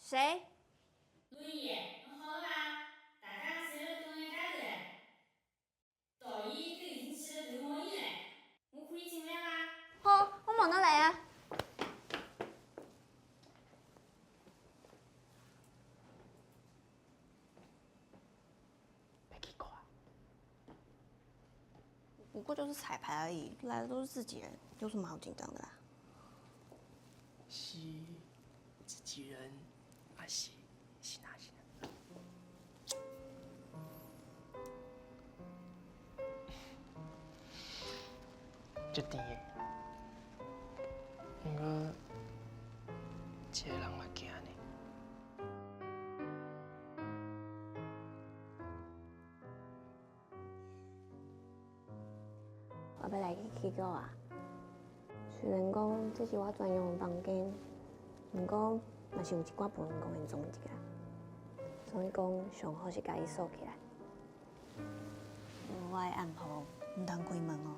誰？路易，侬好了伐？大家侪辣等一家頭唻。導演都已經去了投毛衣唻，我可以進來嗎？好，我馬上來啊。沒去過啊？不過就是彩排而已，來的都是自己人，有什麼好緊張的啦？是自己人，還是是哪是哪？足甜的，毋過一个人嘛驚呢。我欲來去起腳啊！雖然講這是我專用的房間，毋過嘛是有一寡不能講的裝一下，所以講上好是共伊鎖起來。我的暗號，毋通開門哦。